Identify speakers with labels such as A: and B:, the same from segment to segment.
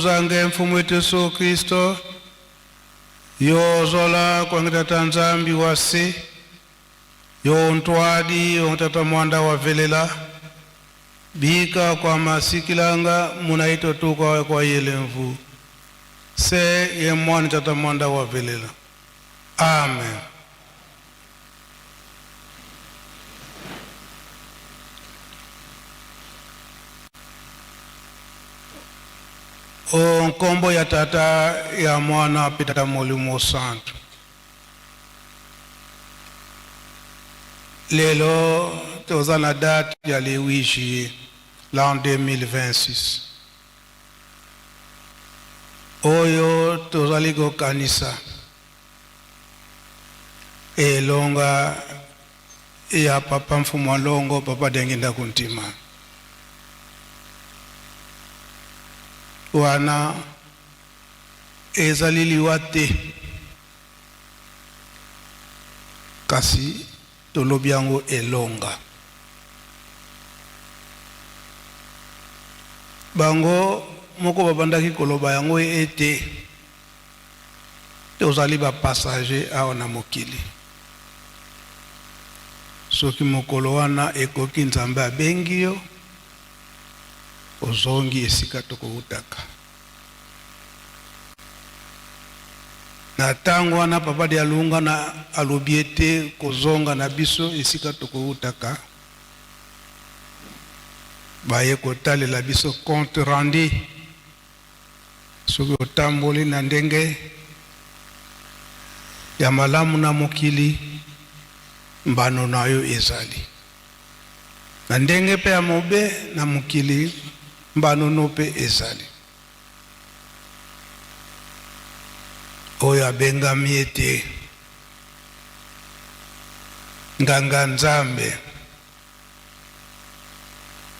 A: Kuzange Mfumu wetu Yesu Kristo, yozola kwange Tata Nzambi wa se, yo ntwadi yo Tata mwanda wa velela, bika kwa masikilanga munaito tuka kwa yele mvu. Se ye mwana Tata mwanda wa velela. Amen. O nkombo ya Tata ya Mwana mpe Tata Molimo Santu. Lelo toza na date ya le 8 juillet l'an 2026 oyo tozali kokanisa elonga ya papa Mfumu wa Longo, papa Diangienda Kuntima. Wana ezali liwa te, kasi tolobi yango elonga. Bango moko babandaki koloba yango ete Tozali ba passagers awa na mokili. Soki mokolo wana ekoki Nzambe abengi yo, ozongi esika tokowutaka. Na tango wana Papa Dialungana alobi ete kozonga na biso esika tokowutaka, baye kotalela biso compte rendu. Soki otamboli na ndenge ya malamu na mokili, mbano na yo ezali. Na ndenge mpe ya mobe na mokili, mbano no mpe ezali. Oyo abengami ete Nganga Nzambe.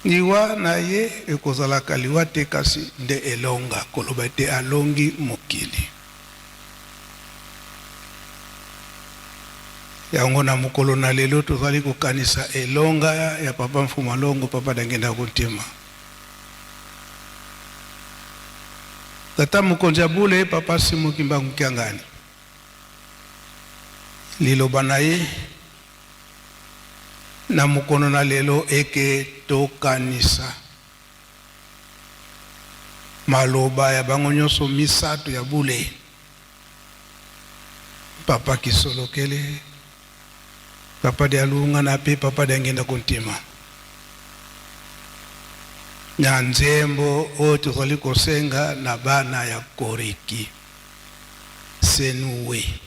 A: Liwa na ye ekozalaka liwa te kasi nde elonga, koloba ete alongi mokili. Yango na mokolo na lelo tozali kokanisa elonga ya Papa Mfuma Longo, Papa Diangienda Kuntima. Tata mokonzi ya bule Papa Simon Kimbangu Kiangani, liloba na ye Na mokono na lelo eke tokanisa maloba ya bango nyonso misatu ya bule, Papa Kisolokele, Papa Dialungana pe Papa Diangienda Kuntima, na nzembo oyo tozali kosenga na bana ya Koriki Senuwe.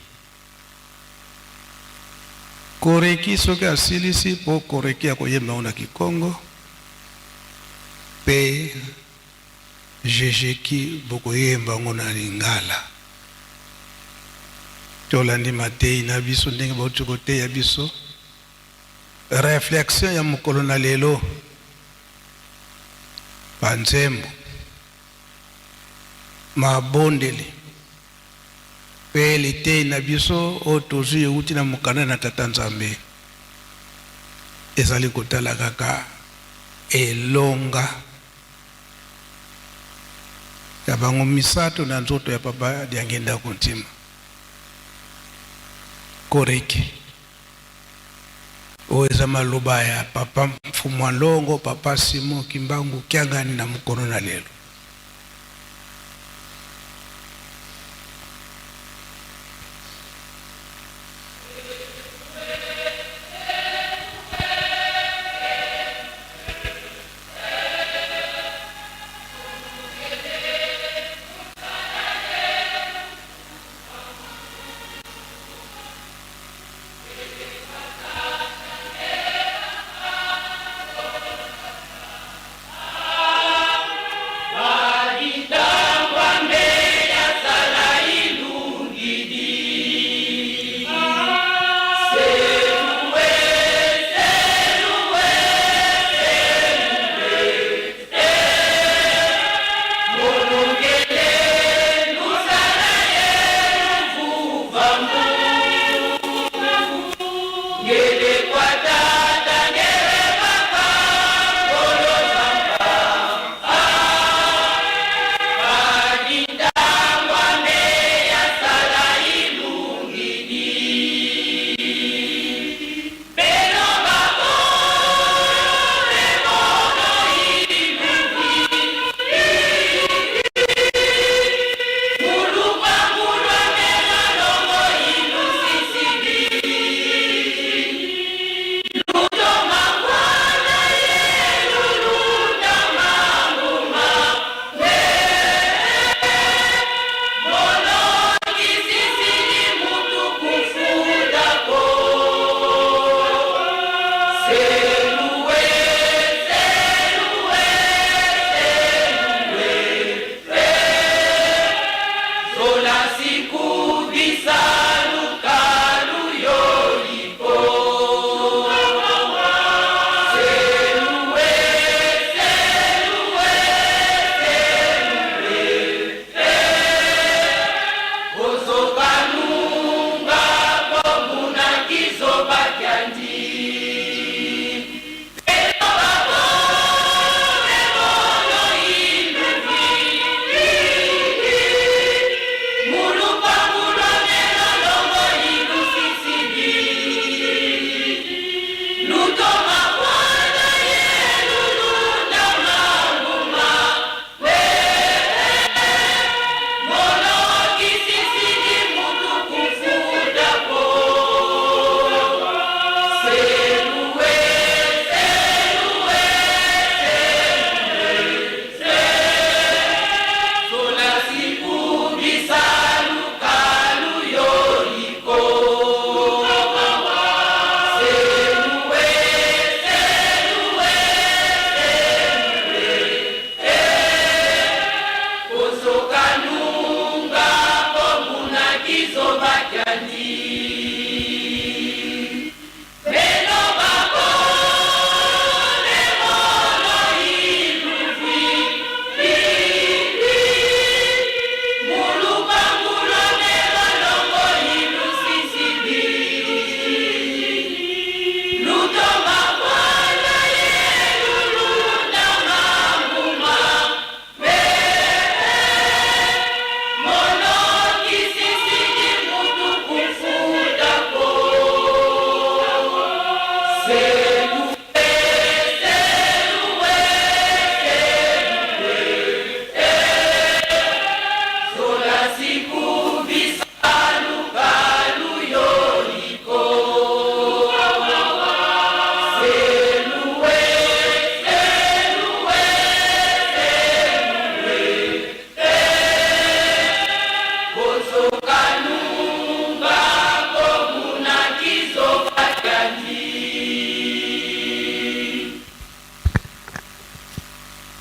A: Koreki soki asilisi po koreki akoyemba yango na kikongo pe jejeki bokoyemba yango na lingala. Tolandi mateyi na biso ndenge bauti koteya biso reflexion ya mokolo na lelo ba nzembo mabondeli Mpe liteyi na biso oyo tozwi ewuti na mokanda na Tata Nzambe ezali kotala kaka elonga ya bango misatu na nzoto ya Papa Diangienda Kuntima Koreki. Oyo eza maloba ya Papa Mfumua Nlongo, Papa Simon Kimbangu Kiangani na mokolo na lelo.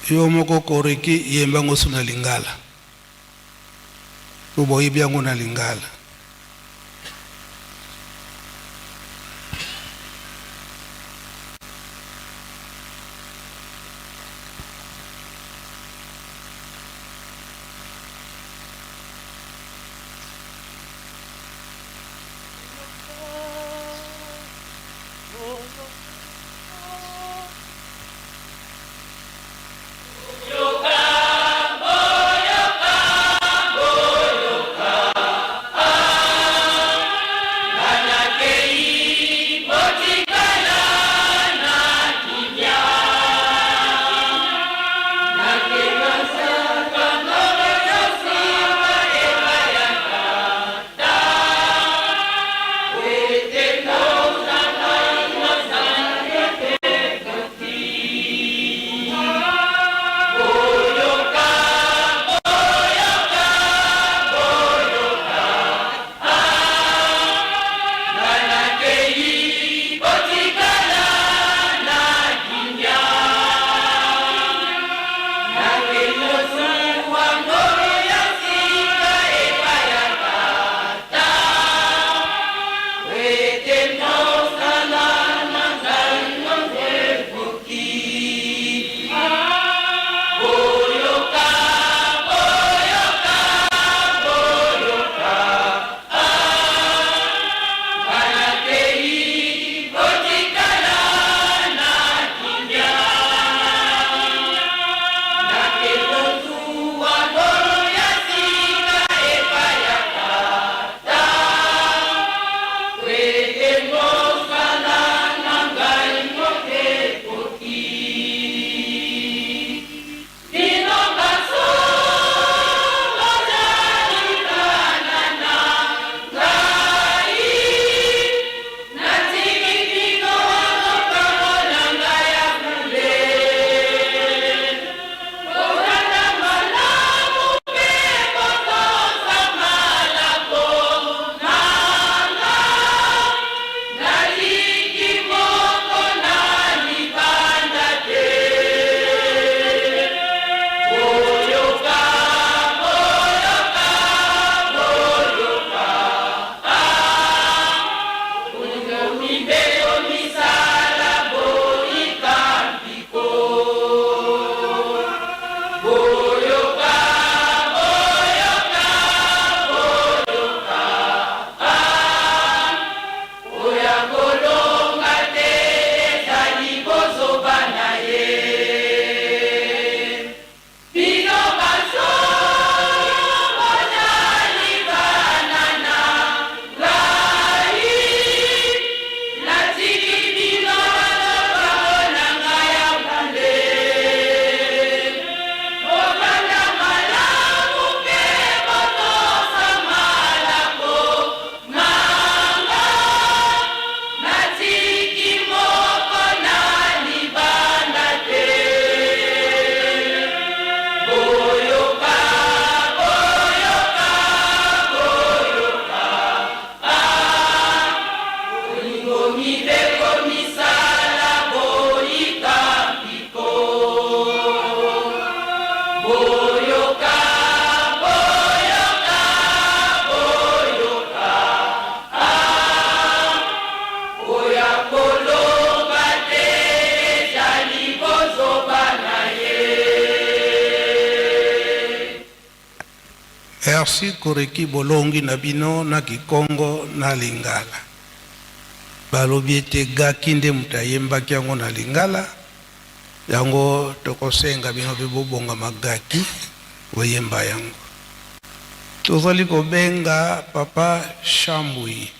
A: Yo moko koreki yemba ngo na lingala. Po boyebi yango na lingala. Merci Koreki bolongi na bino na kikongo na lingala. Balobi ete Gaki nde moto ayembaki yango na lingala, yango tokosenga bino mpe bobongama Gaki boyemba yango. Tozali kobenga papa Shambui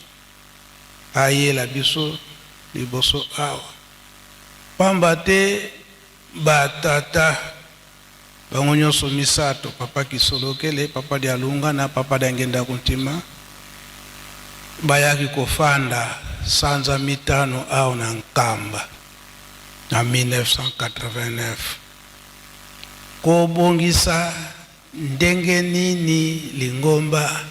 A: ayela biso liboso awa, pamba te ba tata Bango nyonso misato, Papa Kisolokele, Papa Dialunga na Papa Diangienda Kuntima, bayaki kofanda sanza mitano awa na Nkamba na 1989 kobongisa ndenge nini lingomba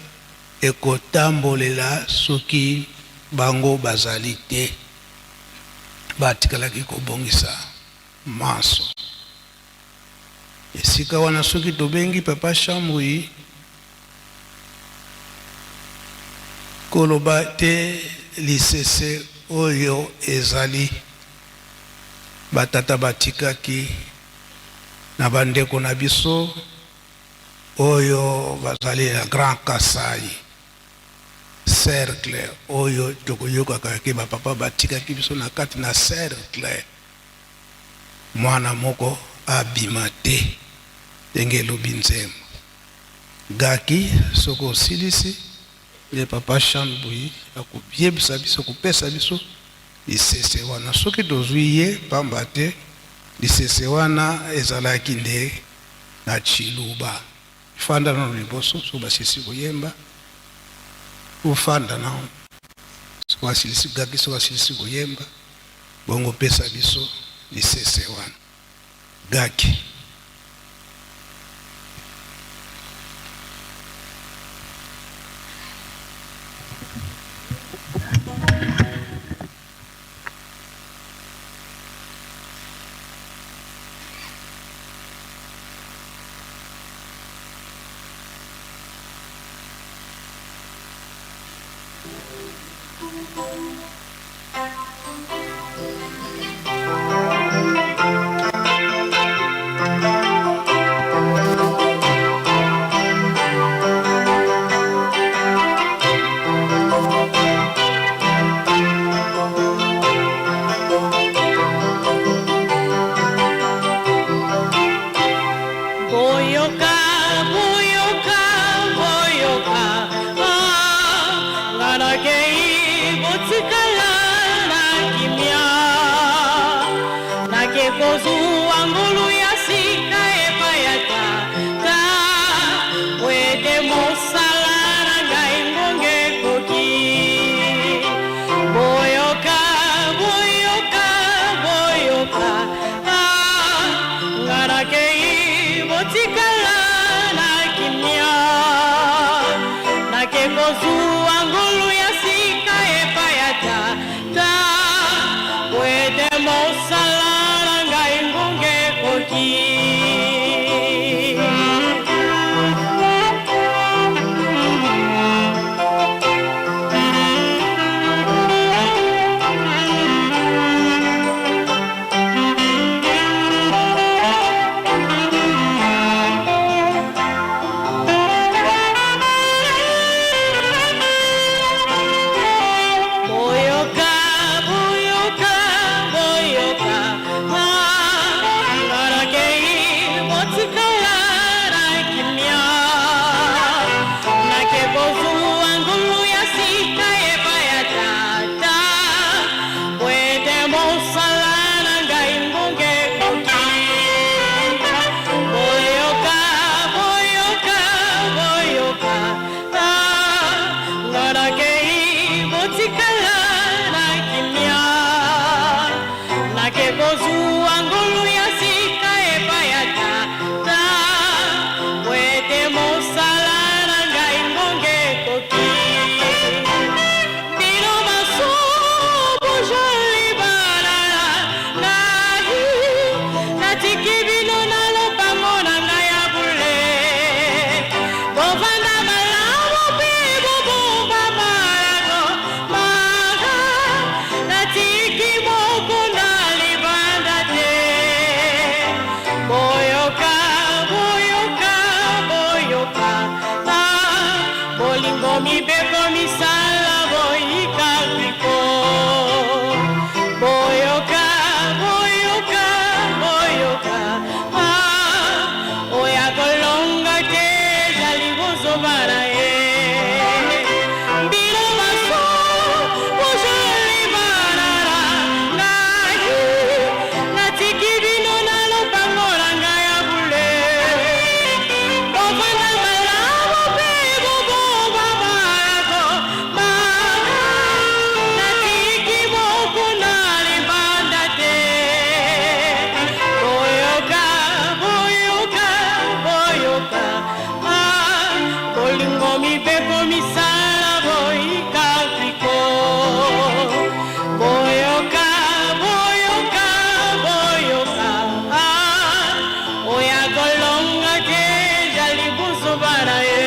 A: ekotambolela soki bango bazali te. Batikalaki kobongisa manso. Esika wana soki tobengi papa Shambui koloba te lisese oyo ezali ba tata batikaki na ba ndeko na biso oyo bazali na Grand Kasai cercle oyo tokoyokaka ke ba papa batikaki biso na kati na cercle. Mwana moko abima te ndenge elobi nzembo. Gaki soki osilisi nde papa Chan Buyi akoyebisa biso kopesa biso lisese wana soki tozui ye pamba te lisese wana ezalaki nde na tshiluba. Fanda nanu liboso soki basilisi koyemba ofanda nanu soki basilisi gaki soki asilisi koyemba bongo pesa biso lisese wana gaki.
B: Boyoka, boyoka, boyoka, ah, nga nakei botikala na kimia. Nake kozua ngolu ya sika epai ya tata, po ete mosala na ngai ngonga ekoki. Boyoka, boyoka, boyoka, ah, nga nakei botikala na kimia. Nake kozua ngolu ya sika epai ya tata, po ete mosala na ngai ngonga ekoki. mibeko misala boyika mpiko. Boyoka, boyoka, boyoka, ah, oyo akolonga te ezali bozoba na ye. Bino baso bozali bana na ngai, natiki bino na lopango na ngai ya bule. Bovanda malamu mpe bobomba malako manga, natiki moko na libanda te. Boyoka, boyoka, boyoka, ah, bolingo mibeko misala boyika mpiko. Boyoka, boyoka, boyoka, ah, oyo akolonga te ezali bozoba na ye.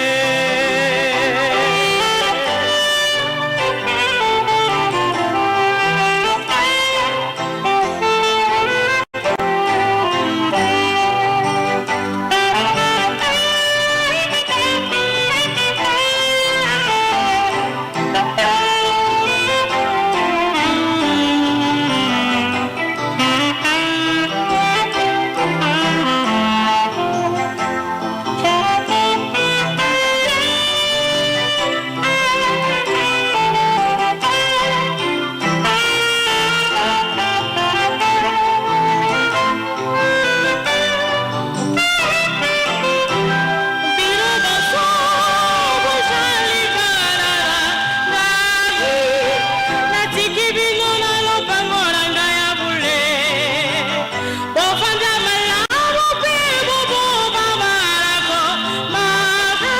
B: Bino baso bozali bana na ngai, natiki bino na lopango na ngai ya bule. Bovanda malamu mpe bobomba malako mabe,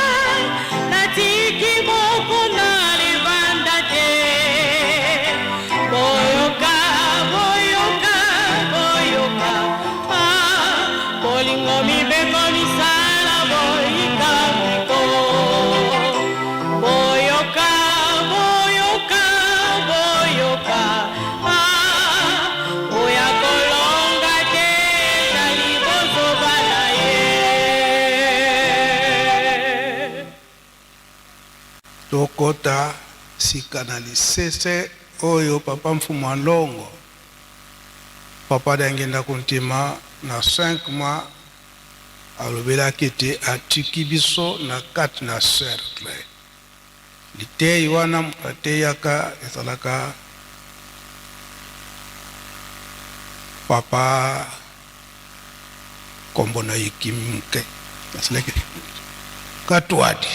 B: natiki moko na libanda te. Boyoka, boyoka, boyoka, ah, bolingo mibeko misala boyika mpiko. Boyoka, boyoka, boyoka, ah, oyo akolonga te ezali bozoba na ye.
A: Tokota sika na lisese oyo papa Mfumu a Longo, papa Diangienda Kuntima na 5 mois alobelaki ete atiki biso na kati na cercle. Liteyi wana moto ateyaka ezalaka papa kombo na ye kimi moke nasilaki Katwadi,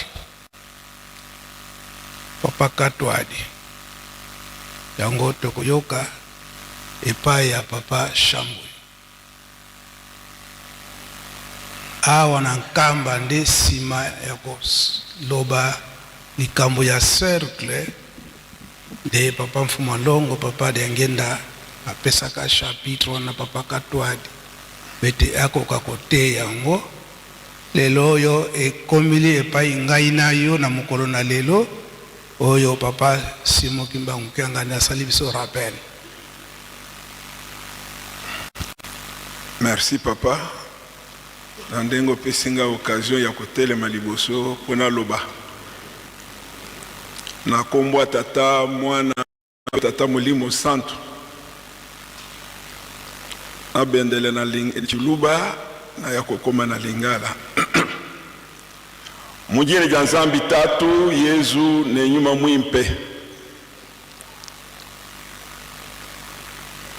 A: papa Katwadi. Yango tokoyoka epai ya papa Shambwe awa na Nkamba nde nsima ya koloba likambo ya cercle nde papa Mfumu a Longo, papa Diangienda apesaka chapitre wana papa Katwadi bete akoka koteya yango. Lelo oyo ekomeli epai ngai na yo na mokolo na lelo oyo papa Simon Kimbangu Kiangani asali biso rappel.
C: Merci papa na ndenge opesi nga occasion ya kotelema liboso mpo naloba na kombo ya tata mwana tata molimo santu nabendele na tshiluba na ya kokoma na lingala. Mu dina dia Nzambi Tatu, Yezu ne Nyuma Muimpe.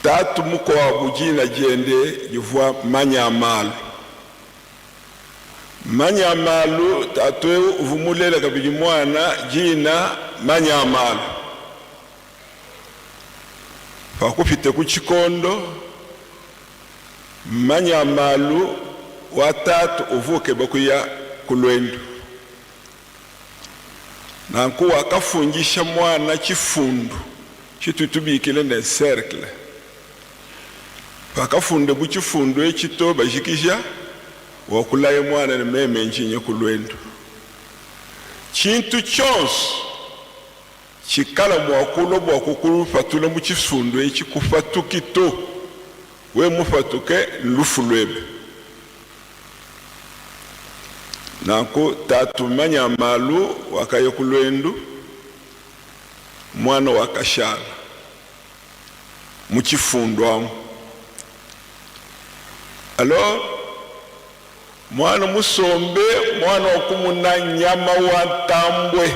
C: Tatu mukuabu dina diende divua Manyamalu. Manyamalu, tatu eu uvua mulela kabidi muana dina Manyamalu. Pakupite ku tshikondo, Manyamalu wa tatu uvua ukeba kuya ku luendu. Nanku wakafundisha muana tshifundu tshitutu tubikila ne, cercle. Pakafundebu tshifundu etshi to bajikija, wakulaya muana ne, Meme ndi nya ku luendu. Tshintu tshionso tshikala mua kulua bua kukupatula mu tshifundu etshi, kupatuki to. Wewe mupatuke, nlufu luebe. Nanku tatu manya malu wakaya ku luendu, muana wakashala mu tshifundu amu. Alors muana musombe, muana wakumuna nyama wa ntambue.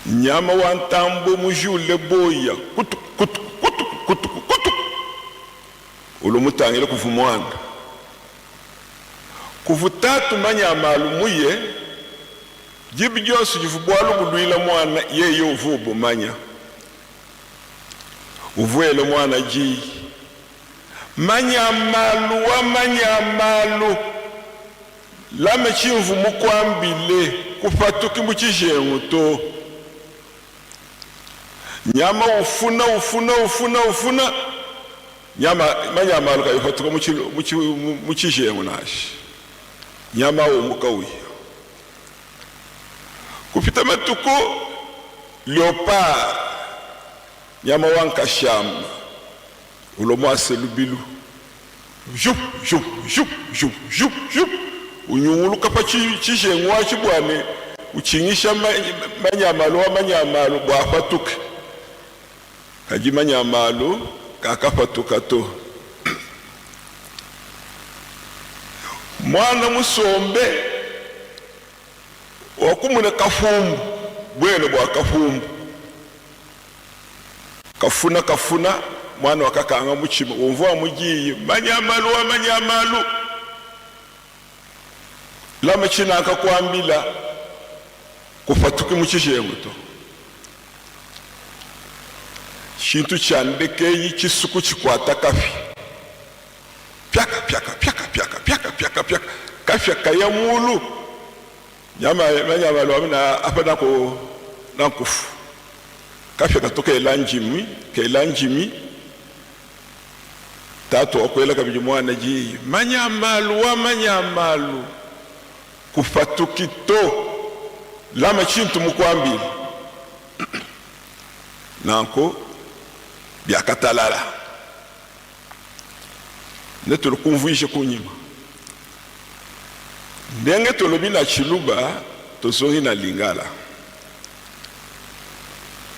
C: Nyama wa ntambue mujule boya kutuku kutuku kutuku kutuku kutuku. Ulu mutangile kuvu muana. Kuvu tatu manya malu muye, dibi dionso divu bualu buluila muana yeye uvu ubumanya. Uvuele muana diyi. Manya malu wa manya malu. Lame tshimvu mukuambile, kupatuki mu tshijengu to. Nyama ufuna ufuna ufuna ufuna nyama manyama alu kayipatuka mu tshijengu nansha. Nyama umuka uya. Kupita matuku, leopard nyama wa nkashama ulua muase lubilu jup jup jup jup jup jup unyunguluka pa tshijengu atshi bua ne utshingisha manyamalu wa manyamalu bua apatuke. Kadi manyamalu kakapatuka to. Muana musombe wakumuna kafumbu buena bua kafumbu Kafuna kafuna mwana wakakanga mutshima umvua mudiyi manyamalu wa manyamalu lama tshinaka kuambila kupatuki mu tshijengu to tshintu tshia ndekeyi tshisuku tshikuata kafi piaka piaka piaka piaka piaka piaka piaka kafia kaya mulu nyama manyamalu amina apa nako nankufu Kapia katu kela ndimi, kela ndimi. Tatu wakuela kabidi muana diyi, manya malu wa manya malu, kupatuki to, lama tshintu mukuambile. Nanku biakatalala. Ne tulukumvuije kunyima ndenge tolobi na tshiluba tozongi na lingala.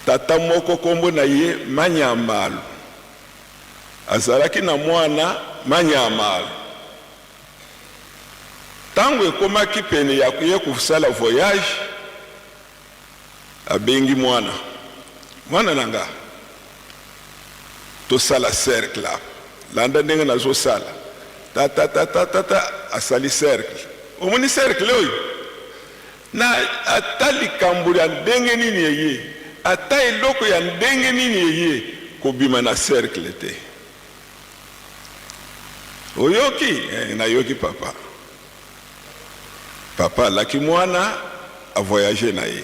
C: Tata moko kombo na ye Manyamalu azalaki na mwana Manyamalu. Tango ekomaki pene ya ye kosala voyage, abengi mwana, Mwana na nga, tosala cercle awa, landa ndenge nazosala. Tata tata tata asali cercle. Omoni cercle oyo? Na ata likambo ya ndenge nini eye, ata eloko ya ndenge nini eye, kobima na cercle te. Oyoki? Eh, nayoki papa. Papa alaki mwana a voyager na ye.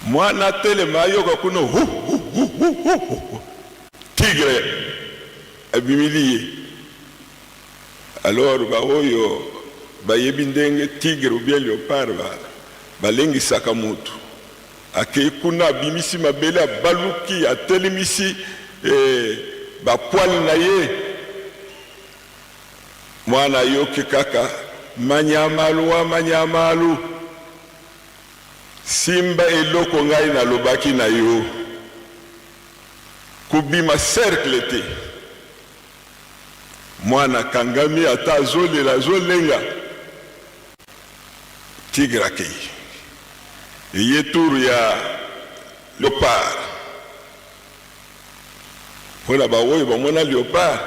C: Mwana atelema ayoka kuna hu hu hu hu hu hu. Tigre abimili ye. Alors ba oyo bayebi ndenge tigre ou bien leopard ba balengisaka mutu, akeyi kuna abimisi mabele abaluki atelemisi eh, ba poils na ye, mwana ayoki kaka manyamalu wa manyamalu, simba eloko ngai nalobaki na yo, kobima cercle te. Mwana akangami ata azolela azolenga tigre akeyi eye tour ya leopard mpona baoyo bamona leopard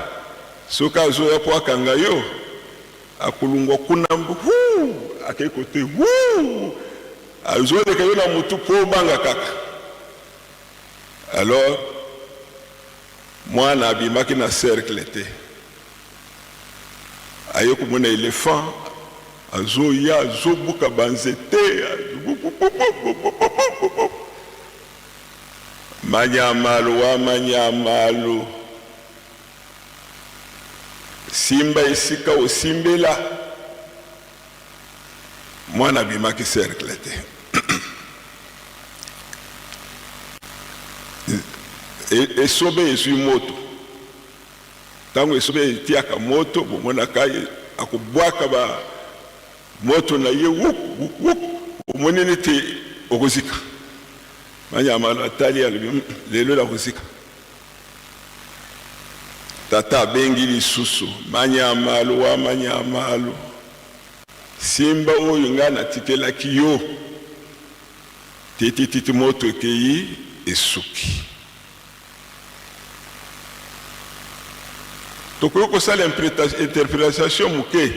C: soki azoya mpo akanga yo akolungwa kuna huu akei kote huu azoleka yo na motu mpo obanga kaka alors Mwana abimaki na cercle te, aye komona elephant azoya azobuka ba nzete, manyamalu wa manyamalu, simba esika osimbela. Mwana abimaki cercle te. Esobe ezwi moto. Ntango esobe etiaka moto, bomonaka ye akobwaka ba moto na ye wuk wuk wuk, omoni neti okozika. Manyama atali alobi hmm, lelo nakozika. Tata abengi lisusu Manyamalu wa Manyamalu, simba oyo ngai natikelaki yo titititi moto ekei esuki. Tokoki kosala interpretation moke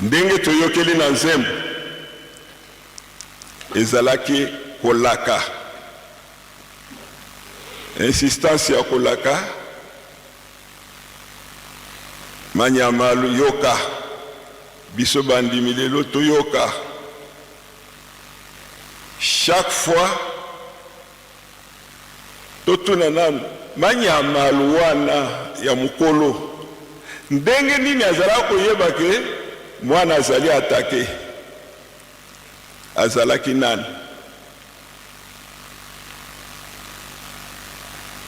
C: ndenge toyokeli na nzembo ezalaki kolaka, insistance ya kolaka Manyamalu yoka biso bandimi lelo toyoka Chaque fois totuna nanu manyamalu wana ya mukolo ndenge nini azalaka koyeba ke mwana azali attaque? Azalaki nani?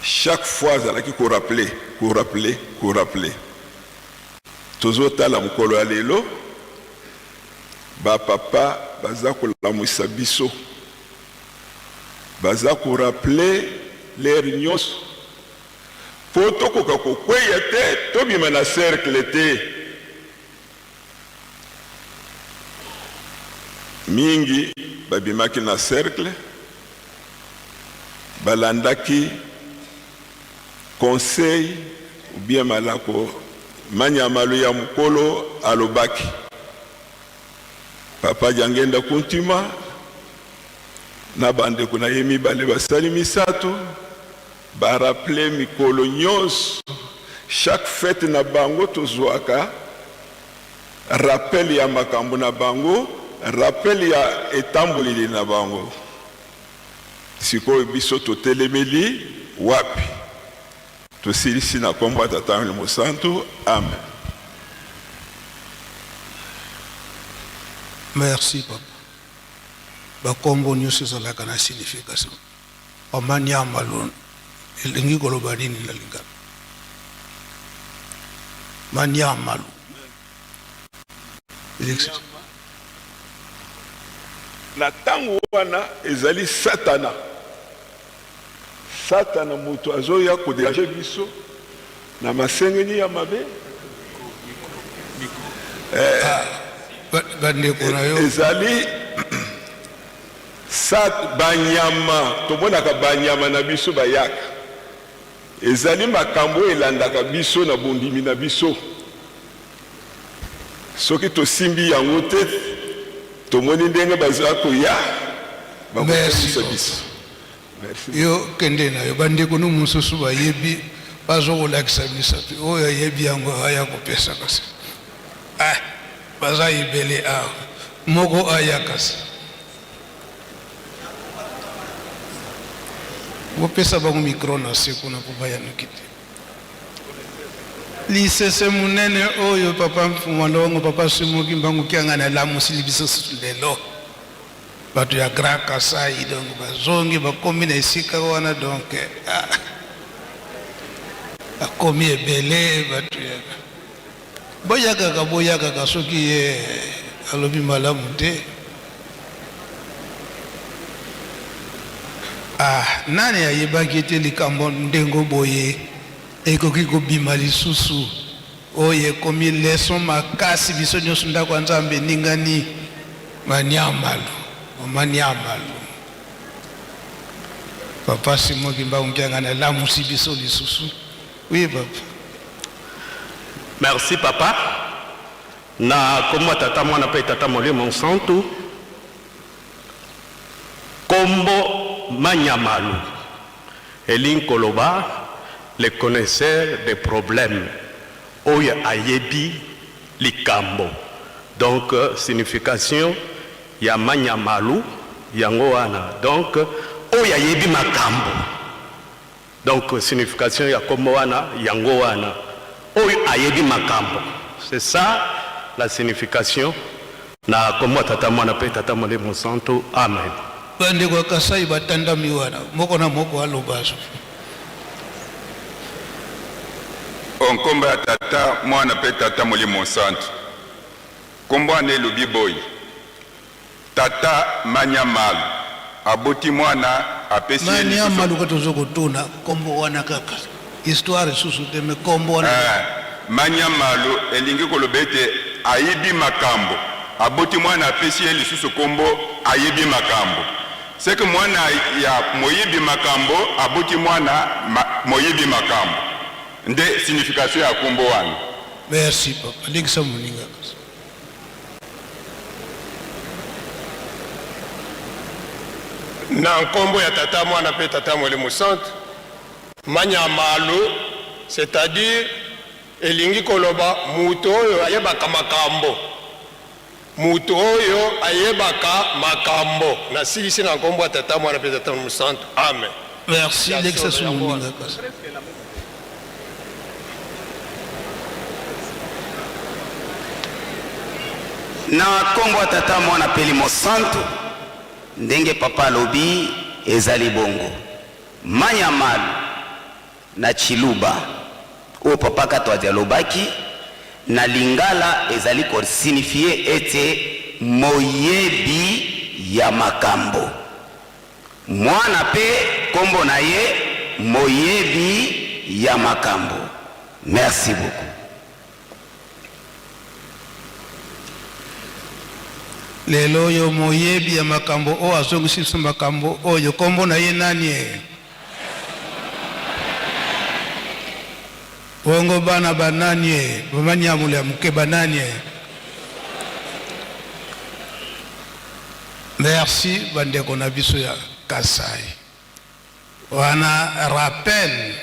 C: Chaque fois azalaki ko rappeler, ko rappeler, ko rappeler. Tozotala mokolo ya lelo Ba papa baza kolamuisa biso, baza ko rappeler l'heure nionso po tokoka kokweya te, tobima na cercle te. Mingi babimaki na cercle, balandaki conseil ou bien malako manyamalu ya mukolo alobaki. Papa Diangenda Kuntima na bandeko na ye mibale basali misato ba rappeler mikolo nyonso chaque fete na bango tozwaka rappel ya makambo na bango, rappel ya etamboleli na bango. Sikoyo biso totelemeli wapi? Tosilisi na kombo ya Tata Molimo Mosantu. Amen.
A: Merci papa. Bakombo nyonso ezalaka na signification. Mama niama lo elingi koloba nini na lingala? Maniama lo.
C: Na ntango wana ezali Satana. Satana moto azoya koderange biso na masengeni ya mabe.
A: Eh, bandeko na yo
C: ezali sat banyama tomonaka banyama na biso bayaka ezali makambo oyo elandaka biso na bondimi na biso Soki tosimbi yango te, tomoni ndenge baza koya
A: bakosambisa
C: biso.
A: Merci. Yo kende na yo, bandeko no mosusu bayebi bazo kolakisa misapi, oyo ayebi yango aya kopesa kasi. Ah, baza ebele awa, moko aya kasi. Bopesa bango micro na se kuna mpo baya noki te. Lisese munene oyo papa Mfuma Longo, papa Simon Kimbangu Kiangani alamusili biso lelo, bato ya Grand Kasai donc bazongi bakomi na esika wana donc ah, bakomi ebele bato ya boyakaka boyakaka soki ye alobi malamu te. Ah, nani ayebaki ete likambo ndengo boye ekoki kobima lisusu? Oyo ekomi leson makasi, biso nyonso ndako ya Nzambe eningani. Maniamalu, maniamalu. Papa Simon Kimbangu Kiangani alamusi biso lisusu. Oui, papa.
D: Merci papa. Na kombo ya Tata, Mwana mpe Tata Molimo Nsantu, kombo Manyamalu elingi koloba le connaisseur des problèmes, oyo ayebi likambo. Donc signification ya Manyamalu yango wana, donc oyo ayebi makambo. Donc signification ya kombo wana yango wana oyo ayebi makambo c'est ça la signification na kombo ya tata mwana pe tata molimo santu amen.
A: Bandeko ya Kasai batandami wana, moko na moko aloba.
E: O nkombo ya Tata, Mwana mpe Tata Molimo Mosantu. Nkombo wana elobi boye, Tata manya malu aboti mwana apesi ye
A: Mania
E: lisusu
A: maluka tozo kotuna kombo wana kaka histoire lisusu te me kombo wana
E: Eh, manya malu elingi koloba ete ayebi makambo, aboti mwana apesi ye lisusu kombo ayebi makambo. Seke mwana ya moyebi makambo aboti mwana ma, moyebi makambo, nde signification ya kombo wana.
A: Merci papa, lekisa moninga kasi.
F: Na nkombo ya Tata, Mwana mpe Tata Molimo Santu, manya malu, c'est-à-dire elingi koloba moto oyo ayebaka makambo, moto oyo ayebaka makambo. Nasilisi na nkombo ya Tata, Mwana mpe Tata Molimo Santu, amen.
A: Merci,
F: Ya
A: lekisa
F: solo
A: su
F: yango
A: moninga
F: wana.
A: kasi.
G: Na nkombo ya Tata, Mwana mpe Elimo Santu, ndenge papa alobi ezali bongo. Manya malu na Tshiluba oyo papa Katwadi alobaki na Lingala ezali ko signifier ete moyebi ya makambo. Mwana pe kombo na ye moyebi ya makambo. Merci beaucoup.
A: Lelo oyo moyebi ya makambo oyo azongisi biso makambo oyo kombo na ye nani e? Bongo bana banani e? Bamanyamula ya moke banani e? Merci bandeko na biso ya Kasai. Wana rappel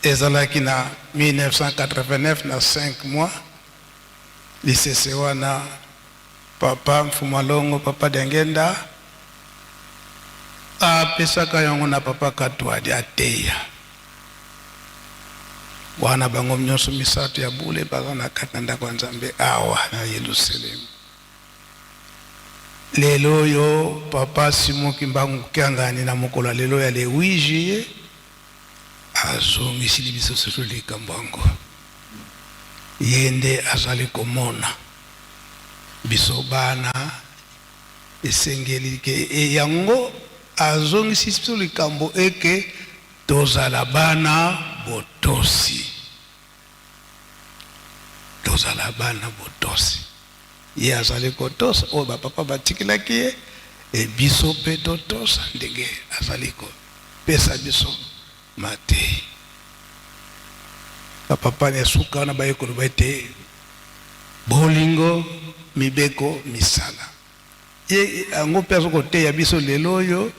A: ezalaki na 1989 na 5 mois lisese wana papa Mfumalongo papa Diangenda apesaka yango na papa Katuadi ateya wana bango nyonso misato ya bule baza na kati na ndako ya Nzambe awa na Yelusalemi. Lelo oyo papa Simon Kimbangu Kiangani na mokolo ya lelo ya le 8 juillet azongisili biso susu likambo yango. Ye nde azali komona biso bana esengeli ke e yango azongisi biso likambo eke tozala bana botosi. Tozala bana botosi. Ye azali kotosa oyo ba papa batikelaki ye, e biso mpe totosa ndenge azali kopesa biso mateyi. Ba papa ya suka wana baye koloba ete bolingo, mibeko, misala. Ye yango mpe azo koteya biso lelo oyo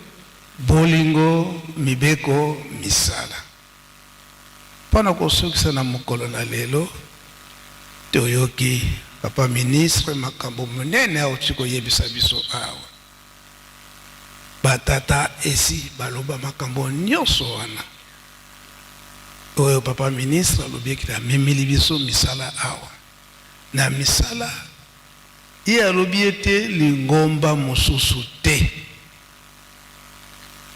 A: bolingo, mibeko, misala. Mpo na kosukisa na mokolo na lelo, toyoki papa ministre makambo monene auti koyebisa biso awa. Batata esi baloba makambo nyonso wana oyo papa ministre alobi ete amemeli biso misala awa. Na misala, ye alobi ete lingomba mosusu te.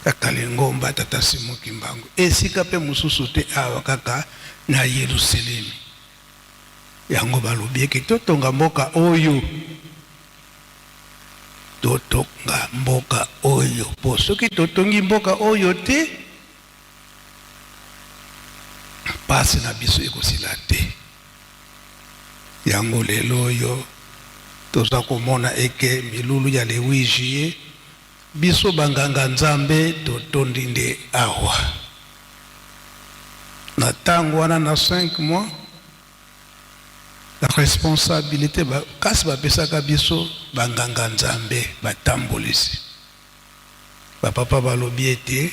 A: Kaka lingomba Tata Simon Kimbangu, esika pe mosusu te awa kaka na Yeluselemi. Yango balobi eke totonga mboka oyo, totonga mboka oyo, po soki totongi mboka oyo te, pasi na biso ekosila te. Yango lelo oyo toza komona eke milulu ya le 8 juillet, biso ba nganga Nzambe totondi nde awa. Na tango wana na 5 mois, responsabilite ba kasi bapesaka biso ba nganga Nzambe batambolisi. Ba papa balobi ete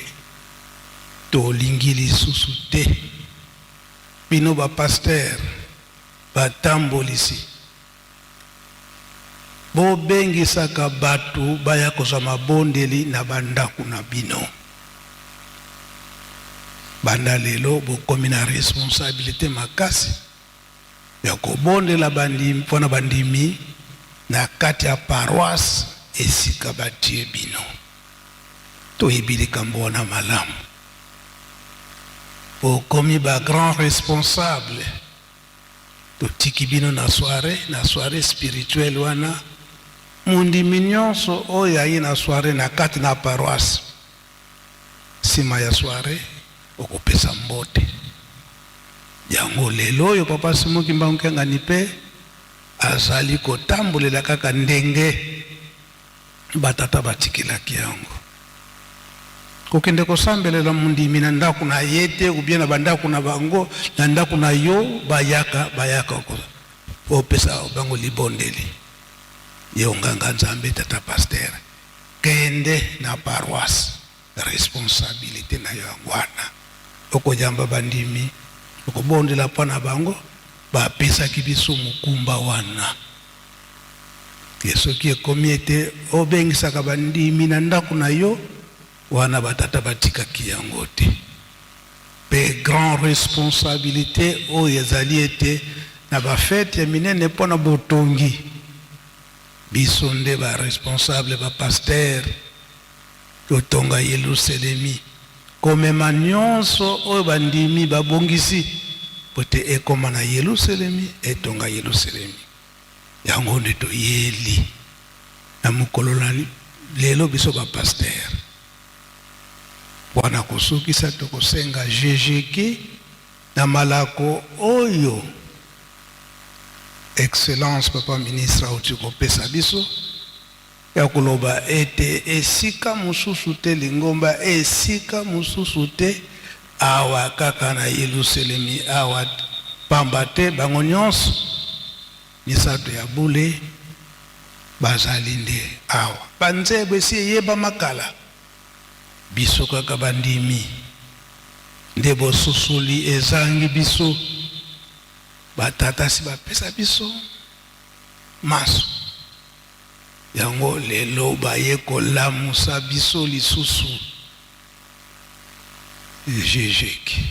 A: tolingi lisusu te bino ba pasteurs batambolisi bobengisaka batu baya kozwa mabondeli na ba ndaku na bino. Banda lelo bokomi na responsabilite makasi ya kobondela bandimi mpo na bandimi na kati ya paroisse esika batie bino. Toyebi likambo wana malamu. Bokomi ba grand responsable, totiki bino na soiree, na soiree spirituelle wana mondimi nyonso oyo aye na soiree na kati na paroisse, nsima ya soiree okopesa mbote. Yango lelo oyo Papa Simon Kimbangu Kiangani mpe azali kotambolela kaka ndenge batata batikelaki yango. Kokende kosambelela mondimi na ndako na ye te, ou bien na bandako na bango, na ndako na yo bayaka, bayaka opesa bango libondeli. Yo nganga Nzambe, tata pasteur, kende na paroisse, responsabilité na yo yango wana. Okoyamba bandimi, okobondela mpo na bango, bapesaki biso mokumba wana. Ke soki ekomi ete obengisaka bandimi na ndako na yo, wana batata batikaki yango te. Pe grand responsabilite oyo ezali ete na ba fete ya minene mpo na botongi, biso nde ba responsable, ba pasteur, totonga Yeluselemi, komema nyonso oyo bandimi babongisi mpo te ekoma na Yeluselemi, etonga Yeluselemi. Yango nde toyeli na mokolo na lelo biso ba pasteur. Pona kosukisa tokosenga GGK na malako oyo Excellence Papa Ministre auti kopesa biso ya koloba ete esika mosusu te lingomba, esika mosusu te, awa kaka na Yeluselemi awa, pamba te bango nyonso misato ya bule bazali nde awa. Banzebo esi eyebama kala, biso kaka bandimi nde bososoli ezangi biso. Batata si bapesa biso maso. Yango lelo baye kolamusa biso lisusu. Jejeki.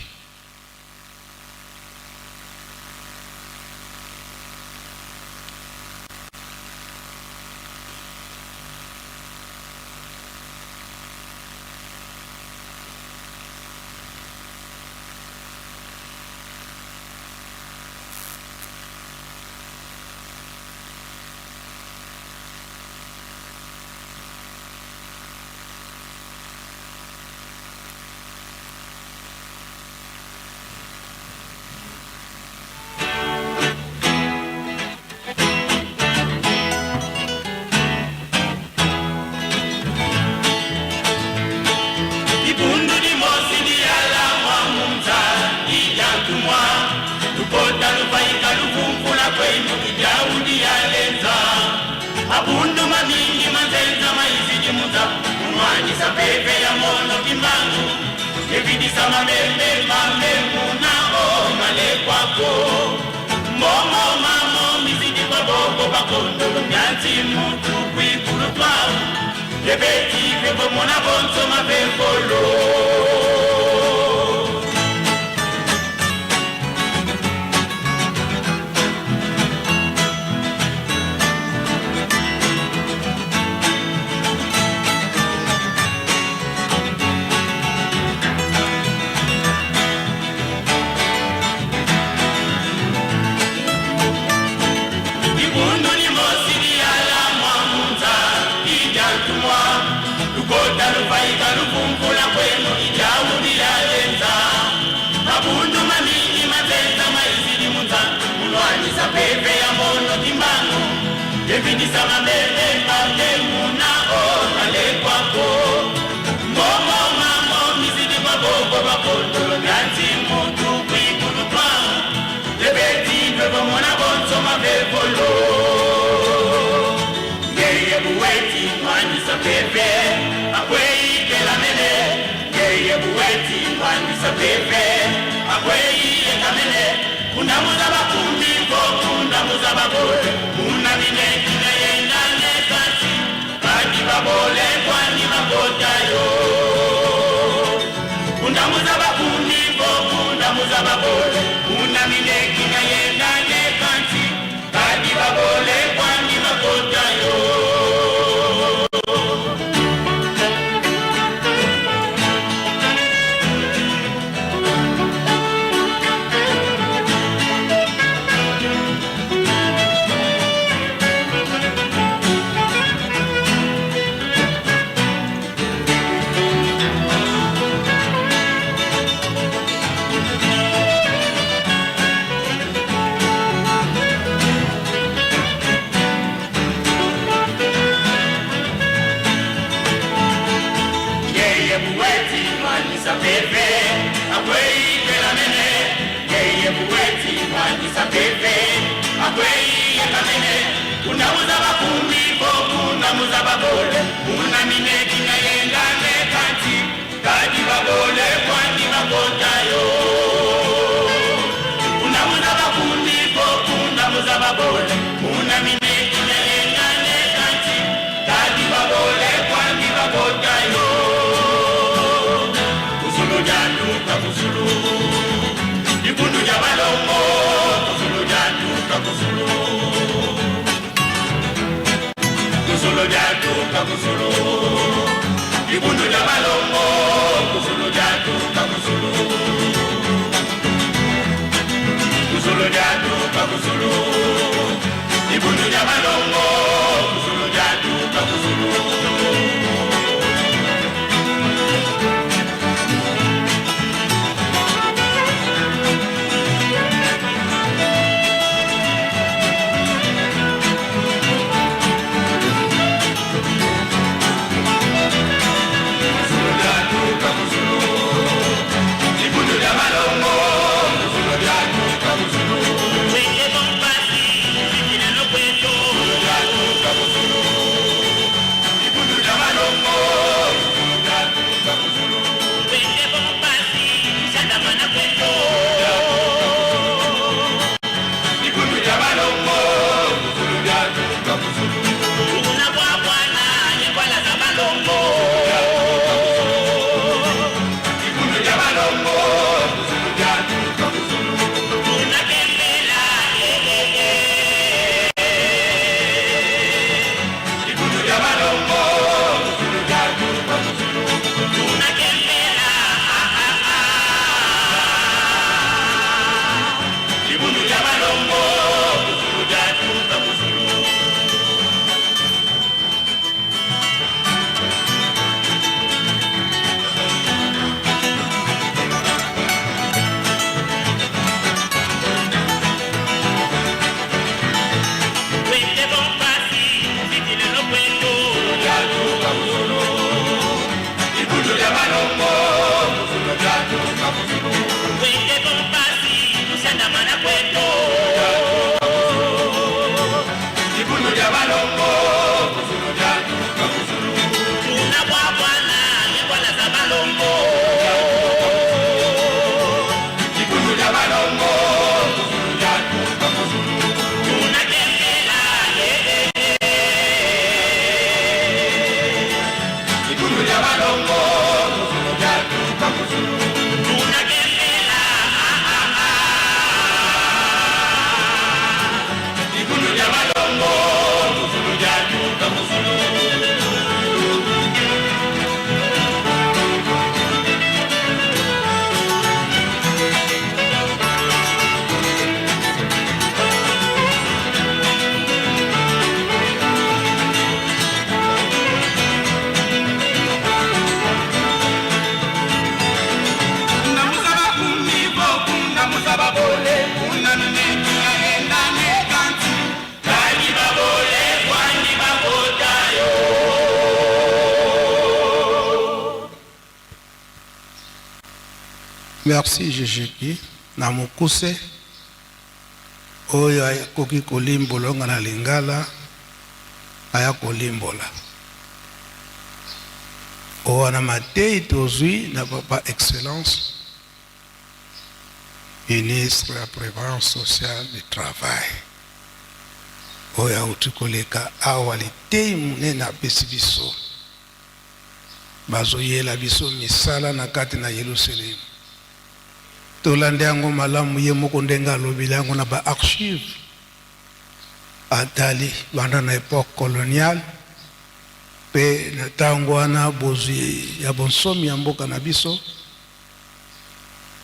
A: Merci Jejeki na mokuse oyo akoki kolimbola nga na lingala aya kolimbola oyo na mateyi tozwi na papa excellence ministre ya prévoyance sociale du travail oyo auti koleka awa liteyi monene apesi biso Bazoyela biso misala na kati na Yelusalemi. Tolanda yango malamu ye moko ndenge alobeli yango na ba archives. Atali banda na epoque coloniale pe na tango wana bozwi ya bonsomi ya mboka na biso,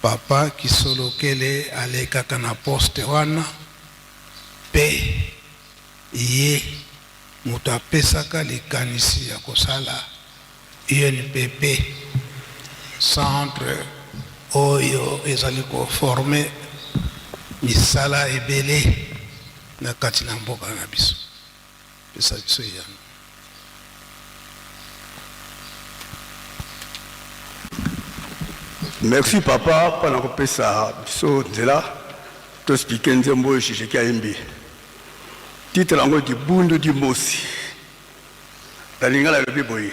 A: Papa Kisolokele alekaka na poste wana pe ye Moto apesaka likanisi ya kosala UNPP, centre oyo ezali ko former misala ebele na kati na mboka na biso. Pesa biso eyano.
H: Merci papa mpo na kopesa biso nzela. To expliquer nzembo oyo Shisheki ayembi. Titre yango Dibundu di Mosi. Na lingala elobi boye,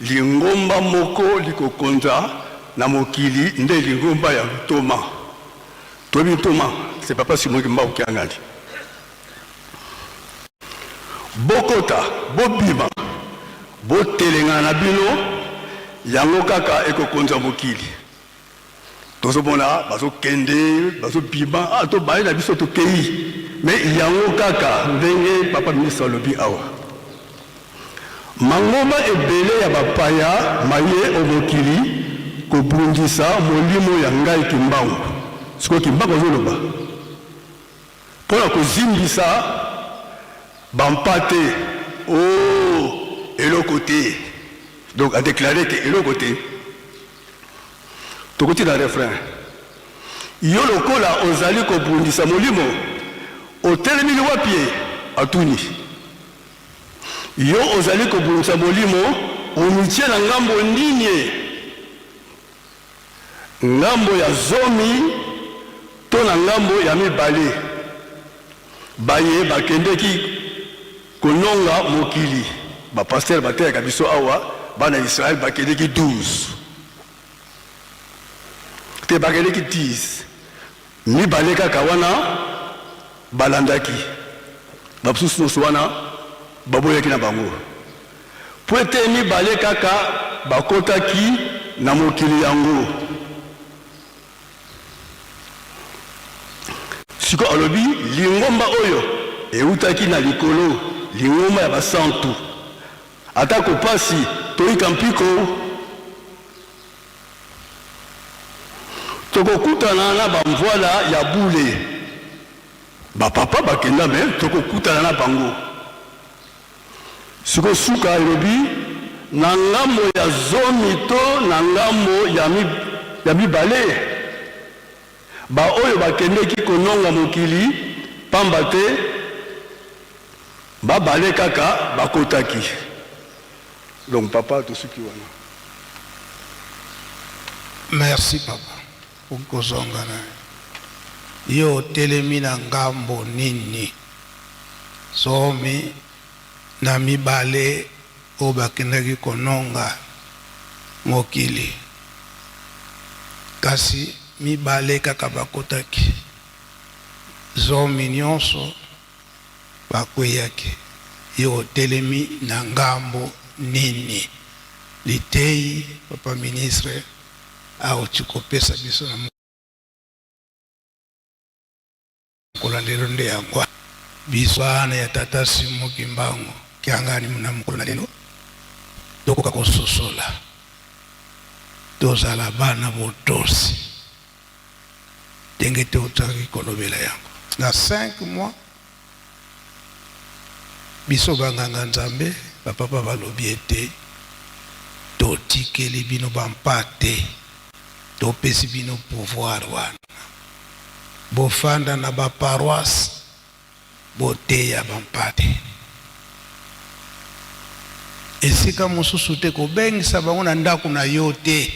H: Lingomba moko likokonza na mokili nde lingomba ya ntoma. Toyebi ntoma, c'est papa Simon Kimbangu Kiangani. Bokota, bobima, botelengana na bino, yango kaka ekokonza mokili. Tozomona bazokende, bazobima, ah, tobaye na biso tokei, mais yango kaka ndenge papa ministre alobi awa. Mangomba ebele ya bapaya maye o mokili kobundisa molimo ya ngai Kimbangu. Sikoyo Kimbangu azoloba mpo na kozimbisa ba mpate, oh eloko te. Donc a declarer que eloko te. Tokoti na refrain. Yo lokola ozali kobundisa molimo, otelemili wapi ye? Atuni. Yo ozali kobundisa molimo, omitie na ngambo nini ye? Ngambo ya zomi to na ngambo ya mibale? Baye bakendeki kononga mokili, ba pasteurs bateyaka biso awa, bana ya Israël bakendeki 12 te, bakendeki 10, mibale kaka wana balandaki, ba mosusu nyonso wana baboyaki na bango, mpo ete mibale kaka bakotaki na mokili yango. Sikoyo alobi lingomba oyo eutaki na likolo, lingomba ya basantu. Atako mpasi, toyika mpiko. Tokokutana na bamvuala ya bule. Bapapa bakenda me tokokutana na bango. Sikoyo suka elobi na ngambo ya zomi to na ngambo ya, mi, ya mibale, baoyo bakendeki kononga mokili, pamba te babale kaka bakotaki. Donc papa, tosuki wana.
A: Merci papa. Okozonga na yo otelemi na ngambo nini? 12 oyo bakendaki kononga mokili, kasi mibale kaka bakotaki, zomi nyonso bakweyaki. Yo otelemi na ngambo nini? Liteyi papa ministre awuti kopesa biso na mokolo ya lelo nde yango wana. Biso bana ya tata Simon Kimbangu Kiangani na mokolo na lelo tokoka kososola, tozala bana botosi ndenge totaki kolobela yango na 5 mois. Biso ba nganga Nzambe, ba papa balobi ete totikeli bino ba mpate, topesi bino pouvoir wana, bofanda na ba paroisse boteya ba mpate. Esika mosusu te, kobengisa bango na ndako na yo te,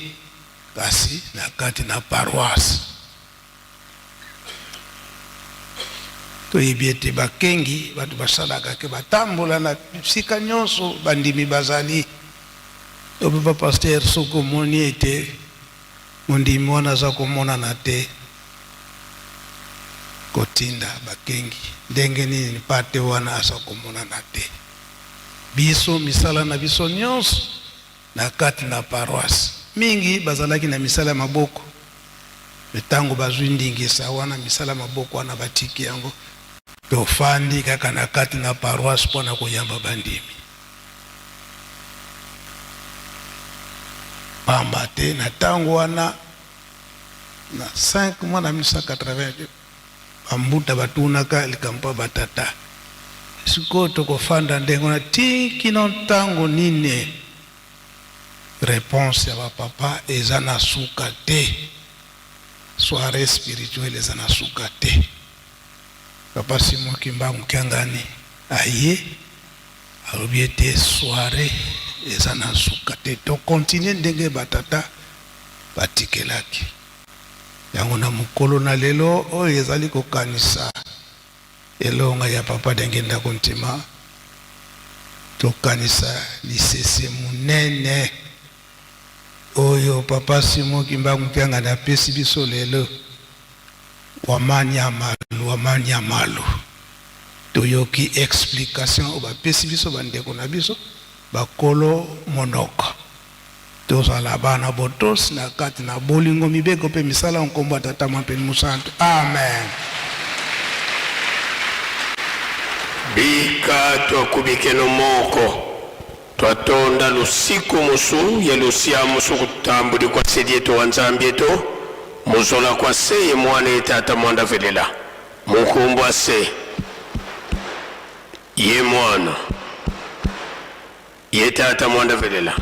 A: kasi na kati na paroisse. Toyebi ete bakengi bato basalaka ke batambola na bisika nyonso bandimi bazali. Yo papa pasteur soki omoni ete mondimi wana aza komonana te, kotinda bakengi ndenge nini mpate wana aza komonana te. Biso misala na biso nyonso na kati na paroisse, mingi bazalaki na misala ya maboko. Mais tango bazui ndingisa wana misala maboko wana batiki yango. Tofandi kaka na kati na paroisse mpo na koyamba bandimi. Pamba te na tango wana na 5 mois na 1982 ba mbuta batunaka likambo ya ba tata. Sikoyo tokofanda ndenge wana ti kino tango nini? Reponse ya ba papa eza na suka te. Soiree spirituelle eza na suka te. Papa Simon Kimbangu Kiangani aye alobi ete soiree eza na suka te. To continuer ndenge ba tata batikelaki. Yango na mokolo na lelo oyo ezali kokanisa elonga ya Papa Diangienda Kuntima, tokanisa lisese monene oyo Papa Simon Kimbangu Kiangani apesi biso lelo, Wamanya malu, wamanya malu. Toyoki explication oyo bapesi biso bandeko na biso bakolo monoko. Tozala bana botosi na kati na bolingo, mibeko mpe misala nkombo ya Tata Mwana mpe Mosantu. Amen.
F: Bika twakubikeno moko twatonda lusiku mosu ye lusia mosu kutambudi kwa sedi eto wa Nzambi eto muzola kwa se ye mwana ye tata mwanda velela munkumbu ase ye mwana ye tata mwanda velela.